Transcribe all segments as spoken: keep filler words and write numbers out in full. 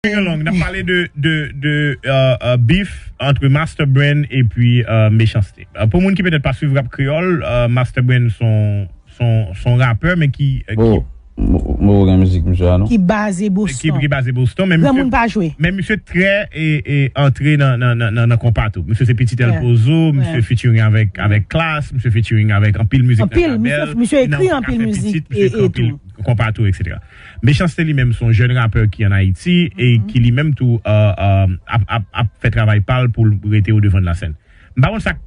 Long, n ap pale de, de, de euh, euh, beef entre Master Brain epi euh, Mechanste. Euh, pou moun ki petèt pa swiv rap kreyòl, euh, Master Brain son, son, son rapè, men ki, euh, ki Oh, Mo- Moro gen mizik misye a, non? Ki baze ki, Boston. Ki baze Boston, men Gran misye, moun pa jwe. Men misye trè e, e antre nan, nan, nan, nan, nan konpa tou. Misye se pitit El Yeah. Pozo, misye Yeah. featuring avèk, avèk Klass, misye featuring avèk anpil mizik nan Anpil, misye, Gabèl. Misye Nan ekri Fò Ka anpil Fè mizik Pitit, e, misye ekri e anpil tou. Konpa tou, et cetera. Mechanste li menm se yon jèn rapè ki an Ayiti e ki li menm tou euh, euh, ap, ap, ap fè travay pa l pou l rete o devan de la sèn. M pa konn sa k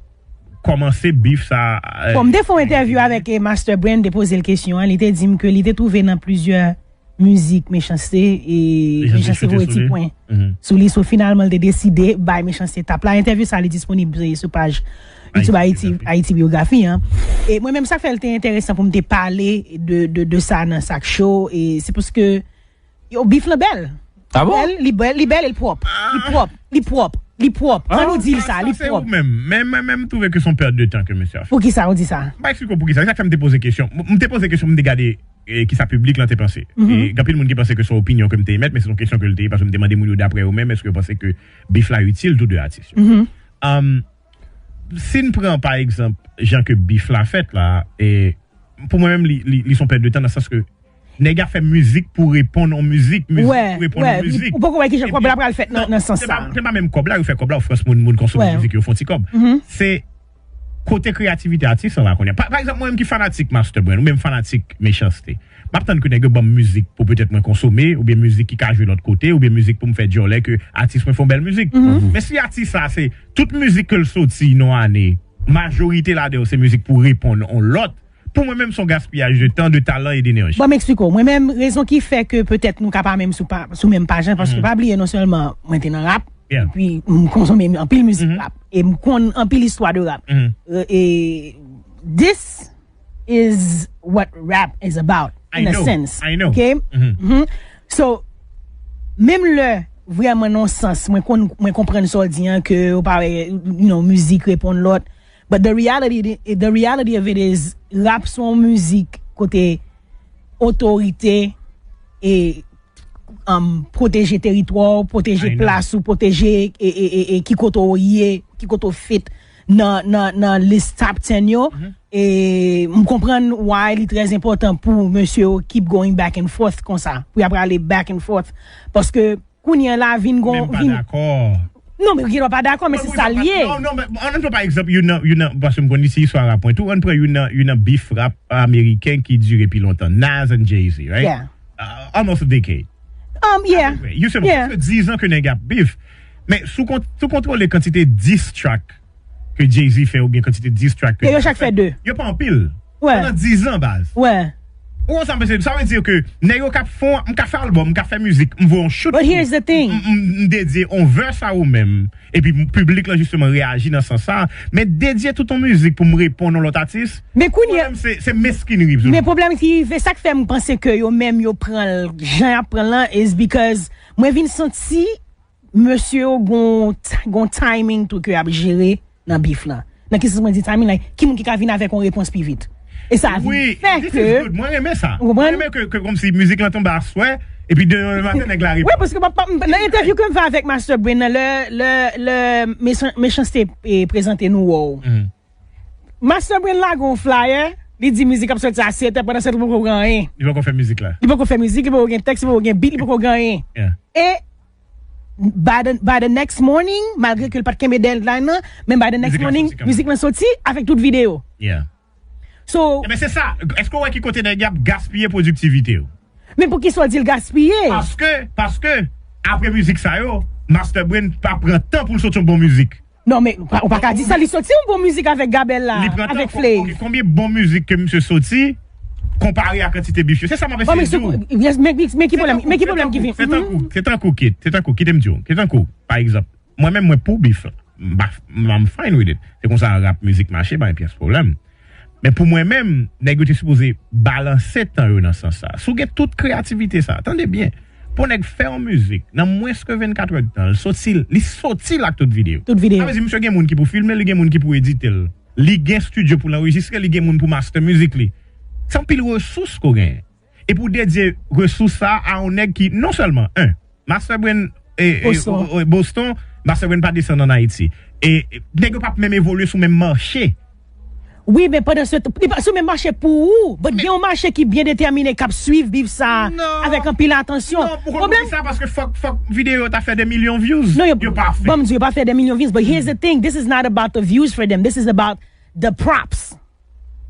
kòmanse beef sa. Euh, Bon, m te fè yon entèvyou avèk eh, Master Brain, m te poze l kesyon an, li te di m ke li te twouve nan plizyè mizik Mechanste e Mechanste Mechanste voye ti pwen Mhm. sou li, so finalman li te deside bay Mechanste tap la. Entèvyou sa li disponib eh, sou paj YouTube Ayiti Haiti Biographie. Haiti Biographie an. E mwen menm sa k fè l te enteresan pou m te pale de, de, de sa nan sa k cho, e se paske yo beef lan bèl. Ah bon? Bèl, li bèl, li bèl e l pwòp. Li pwòp, li pwòp, li pwòp. An nou di l sa, li pwòp. Menm, men mwen menm m twouve ke se yon pèt de tan ke mesye a fè. Poukisa ou di sa? M pa eksplike w poukisa. Se sa k fè m te poze kesyon. M m te poze kesyon pou m te gade eh, kisa piblik lan te panse. Mhm. E gen anpil moun ki panse ke se yon opinyon ke m te emèt, men se yon kesyon ke l te ye, paske m te mande moun yo daprè yo menm, èske yo panse ke beef la itil tou de atis yo. Mhm. Um, si n pran, pa egzanp, jan ke beef la fèt la, e pou mwen menm, li, li, li se yon pèt de tan nan sans ke nèg ap fè mizik pou reponn on mizik, mizik Wè, pou reponn wè, on mizik. Ou poko wè kijan kòb la pral fèt nan, nan sans sa. Se pa, se pa menm kòb la, yo fè kòb la, ofrans moun, moun konsome Wè. Mizik yo, fè on ti kòb. Mhm. Se kote kreyativite atis lan la kounye a. Pa, pa egzanp, mwen menm ki fanatik Master Brain, ou menm fanatik Mechanste. M ap tann ke nèg yo ban m mizik pou petèt mwen konsome, oubyen mizik ki ka jwe lòt kote, oubyen mizik pou m fè djòlè ke atis mwen fè yon bèl mizik. Mhm. Men si atis sa, se tout mizik ke l soti nan ane, majorite ladan yo se mizik pou reponn on lòt, pou mwen menm se yon gaspiyaj de tan, de talan e denèji. Bon, m eksplike w. Mwen menm, rezon ki fè ke petèt nou ka pa menm sou, pa, sou menm paj lan, paske Mhm. pa bliye non sèlman mwen te nan rap, Yeah. epi m konsome anpil mizik Mhm. rap, e m konn anpil istwa de rap. Mhm. E, e this is what rap is about, I in a know, sense. I know. Ok? Mhm. Mhm. So, menm lè, vrèman, nan sans, mwen konn, mwen konprann sa w di an, ke ou pa wè, you know, mizik reponn lòt. But the reality, the reality of it is, rap se yon mizik kote otorite e um, pwoteje teritwa w, pwoteje I know. Plas ou, pwoteje e, e, e, e ki kote w ye, ki kote w fit nan, nan, nan lis top ten yo. Mhm. E m konprann why li trè enpòtan pou mesye yo keep going back and forth konsa. Pou y ap prale back and forth. Paske kounye a la vin gon. Menm pa vin dakò. Non, men gen dwa pa dakò, men se sa l ye. Non, non, men ann pran pa egzanp, youn nan, youn nan, paske m konn li se istwa rap mwen tou, ann pran youn nan, youn nan beef rap ameriken ki dire pi lontan, Nas and Jay-Z, right? Yeah. Uh, almost a decade. Um, yeah. Apepre. Justement, Yeah. Prèske diz an ke nèg ap beef. Men si w kont-, si w kontwole kantite diss track ke Jay-Z fè oubyen kantite diss track ke Yo, yo chak fè de. Yo pa anpil. Wè. Pandan diz an, baz. Wè. Ou konn sa m vle di? Sa vle di ke nèg yo k ap fè, m ka fè album, m ka fè mizik, m voye yon shoot. But here's the thing. M, m, m dedye yon verse a ou menm. Epi m, piblik lan jisteman reyaji nan sans sa. Men dedye tout yon mizik pou m reponn yon lòt atis. Men kounye Mwen menm se, se meskinri. Men pwoblèm ki rive, sa k fè m panse ke yo menm yo pran l, jan y ap pran l lan, is because mwen vin santi mesye yo gon, gon timing tou ke y ap jere nan beef lan. Nan ki sans mwen di timing, like, ki moun ki ka vin avèk yon repons pi vit? E sa vin Wi, fè this is ke good. Mwen renmen sa. Ou konprann? Mwen renmen ke, ke kòmsi mizik lan tonbe aswè, epi demen maten nèg la Wi, reponn. Paske pa, pa, nan entèvyou ke m fè avèk Master Brain nan, lè, lè, lè Mechan-, Mechanste e prezante nou Wow. Mhm. Master Brain lage yon flyer, li di mizik ap soti a sèt è, pandan sèt è li poko gen anyen. Li poko fè mizik la. Li poko fè mizik, li poko gen tèks, li poko gen beat, li poko gen anyen. Yeah. E by the, by the next morning, malgre ke l pa t kenbe deadline nan, men by the next Mizik la morning, soti kanmenm. Mizik lan soti avèk tout videyo. Yeah. So, Ebyen, se sa. Èske w wè ki kote nèg y ap gaspiye pwodiktivite yo? Men poukisa w di l gaspiye? Paske, paske, apre mizik sa yo, Master Brain pa pran tan pou l soti yon bon mizik. Non, men ou pa, ou pa ka di sa, li soti yon bon mizik avèk Gabèl la, Li pran tan, avèk ko-, Flav. Ok, konbyen bon mizik ke misye soti, konpare a kantite beef yo? Se sa m ap Bon, men eseye di w. Yes, men, men, men ki Se pwoblèm, tankou, men ki se pwoblèm ki tankou, vin? se Mhm. tankou, se tankou kit, se tankou, kite m di w, se tankou, pa egzanp, mwen menm, mwen pou beef. M pa, m, I'm fine with it. Se konsa rap mizik mache, pa gen pyès pwoblèm. Men pou mwen menm, nèg yo te sipoze balanse tan yo nan sans sa. Si w gen tout kreyativite sa, tande byen. Pou nèg fè yon mizik, nan mwens ke vennkat è de tan, l soti, li soti l ak tout videyo. Tout videyo. Sa vle di, misye gen moun ki pou filme l, li gen moun ki pou edite l. Li gen estidyo pou l anrejistre, li gen moun pou master mizik li. Se anpil resous ke w genyen. E pou w dedye resous sa a yon nèg ki, non sèlman, en, Master Brain e, e, Boston. O, o, Boston, Master Brain pa desann ann Ayiti. E, e, nèg yo p ap menm evolye sou menm mache. Wi, men pandan se tan, li pa sou menm mache pou ou. But gen yon mache ki byen detèmine k ap swiv bif sa avèk anpil atansyon. Non, pou konn sa, paske fòk, fòk videyo yo ta fè de milyon views. Non, yo, yo pa fè. Ban m di, yo pa fè de milyon views. But here's the thing, this is not about the views for them. This is about the props.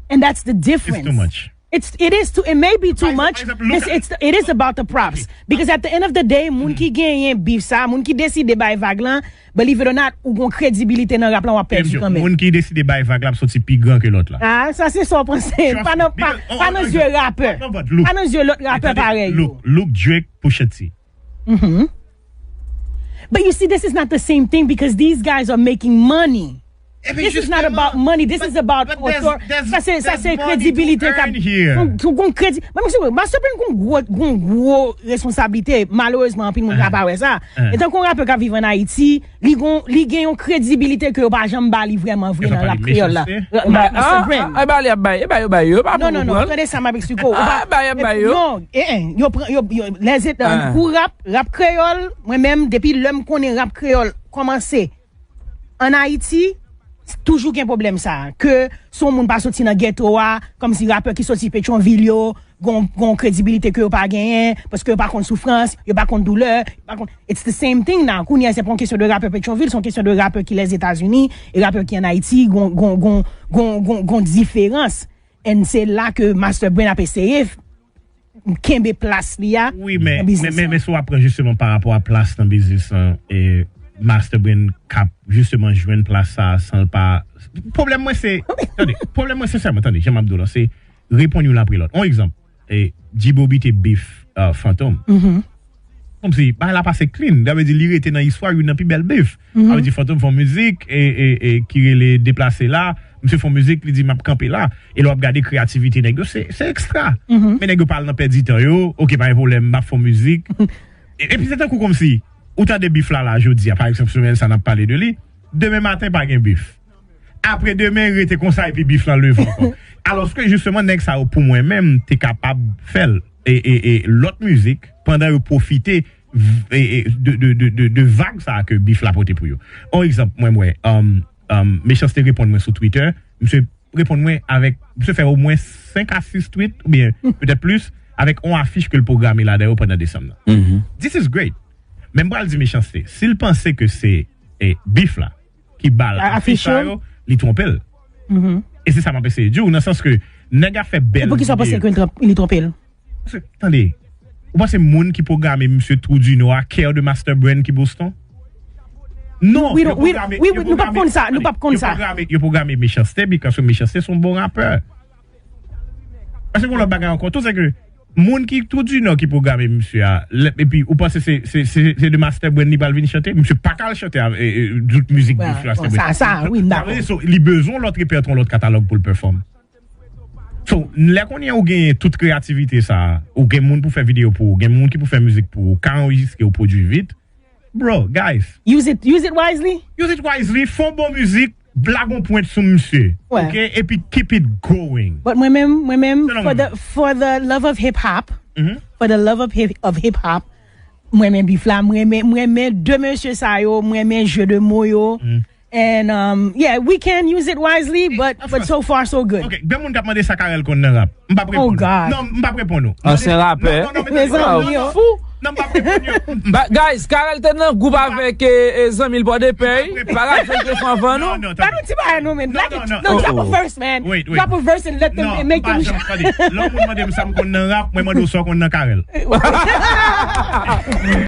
And that's the difference. It's too much. It's, it is too, it may be too much. It's, it's, it is about the props. Because at the end of the day, moun ki genyen bif sa, moun ki deside bay vag lan, believe it or not, ou gon kredibilite nan rap lan, w ap pèdi kanmenm. Moun ki deside bay vag la ap soti pi gran ke lòt la. Ah, sa se sa w panse. Pa nan, pa, pa nan zye rapè. Pa nan zye lòt rapè parèy yo. Look, look Drake, Pusha T. Mm-hmm. But you see, this is not the same thing because these guys are making money. This is not about money. This is about author-, sa se, sa se kredibilite k ap, gon, gon kredi-, men mwen, Master Brain gon gwo, gon gwo responsablite. Malerezman, anpil moun ka pa wè sa. Etankou yon rapè k ap viv ann Ayiti, li gon, li gen yon kredibilite ke yo pa janm ba li vrèman vre nan rap kreyòl la. Master Brain. E ba li ap bay, e ba yo bay, yo pa pran. Non, non, non, tande sa, m ap eksplike w. Ou pa, e ba yo ap bay yo. Non, eh, eh, yo pran, yo, yo, lèze, pou rap, rap kreyòl, mwen menm, depi lè m konnen rap kreyòl kòmanse, ann Ayiti, toujou gen pwoblèm sa a, ke si yon moun pa soti nan geto a, kòmsi rapè ki soti Petyonvil yo, gon, gon kredibilite ke yo pa genyen, paske yo pa konn soufrans, yo pa konn doulè, yo pa konn, it's the same thing now. Kounye a, se pa yon kesyon de rapè Petyonvil, se yon kesyon de rapè ki Lèzetazini, e rapè ki ann Ayiti, gon, gon, gon, gon, gon, gon diferans. And se la ke Master Brain ap eseye kenbe plas li a nan biznis lan. Wi, men, men, men, men si w ap pran jisteman pa rapò a plas nan biznis lan, e Master Brain k ap jisteman jwenn plas sa a san l pa, pwoblèm mwen se, tande, pwoblèm mwen sensèman, tande, jan m ap di w lan, se reponn youn apre lòt. On egzanp, e G-Bo bite bif, euh, Fantom. Kòmsi bagay la pase clean. Sa vle di li rete nan istwa youn nan pi bèl bif. Sa vle di Fantom fè yon mizik e, e, e ki rele Deplase la. Misye fè yon mizik, li di, "M ap kanpe la." E lè w ap gade kreyativite nèg yo, se, se ekstra. Men nèg yo pa al nan pèdi tan yo, "Oke, pa gen pwoblèm, m ap fè yon mizik." E, epi se tankou kòmsi, ou tande bif la, la, jodi a, pa egzanp, semèn sa, n ap pale de li. Demen maten, pa gen bif. Apre demen, rete konsa, epi bif lan leve ankò. Alòske, jisteman, nèg sa yo, pou mwen menm, te kapab fè l. E, e, e lòt mizik, pandan yo pwofite v-, e, e, de, de, de, de, de vag sa a ke bif la pote pou yo. On egzanp, mwen, mwen, um, um, Mechanste reponn mwen sou Twitter. Misye reponn mwen avèk, misye fè omwen senk a sis tweet, oubyen petèt plis, avèk on afich ke l pwograme ladan yo pandan desanm nan. This is great. Men m pral di Mechanste, si l panse ke se, e, bif la ki ba l afich sa yo, li twonpe l. E se sa m ap eseye di w, nan sans ke nèg ap fè bèl videyo. E poukisa w panse ke li twonp-, li twonpe l? Paske, tande, ou panse moun ki pwograme misye Trou du Nord a care de Master Brain ki Boston? Non, yo pwograme, yo pwograme, yo pwograme Mechanste because Mechanste se yon bon rapè. Paske gon lòt bagay ankò tou, se ke moun ki Trou du Nord ki pwograme misye a, lè, epi ou panse se, se, se, se de Master Brain li pral vin chante? Misye pa ka al chante avè, e, e, tout mizik bif Master Brain. Sa, sa, wi, m dakò. Sa vle di, so, li bezwen yon lòt repètwa, yon lòt katalòg pou l pèfòme. So, lè kounye a ou genyen tout kreyativite sa a, ou gen moun pou fè videyo pou ou, gen moun ki pou fè mizik pou ou, ka anrejistre ou pwodui vit, bro, guys. Use it, use it wisely. Use it wisely, fè yon bon mizik, lage yon pwent sou misye. Oke? Epi keep it going. But mwen menm, mwen menm, for the, for the love of hip hop, for the love of hip, of hip hop, mwen renmen bif la, mwen renmen, mwen renmen de mesye sa yo, mwen renmen jeu de mots yo. And, um, yeah, we can use it wisely, but, but so far, so good. Ok, gen moun k ap mande sa Carel konn nan rap. M p ap reponn ou. Oh, God. Non, m p ap reponn ou. Ansyen rapè. Non, non, non, mezanmi, yo. Non, m p ap reponn yo. Ba, guys, Carel te nan gwoup avèk, e, e, zanmi l Pòdepè. Pa rapè l te fè anvan nou. Non, non, tande. Ba nou ti bagay nou, men. Non, non, non. Drop a verse, man. Wait, wait. Drop a verse and let them make them. Non, m pa janm, tande. Lè yon moun mande m sa m konn nan rap, mwen mande w sa w konn nan Carel.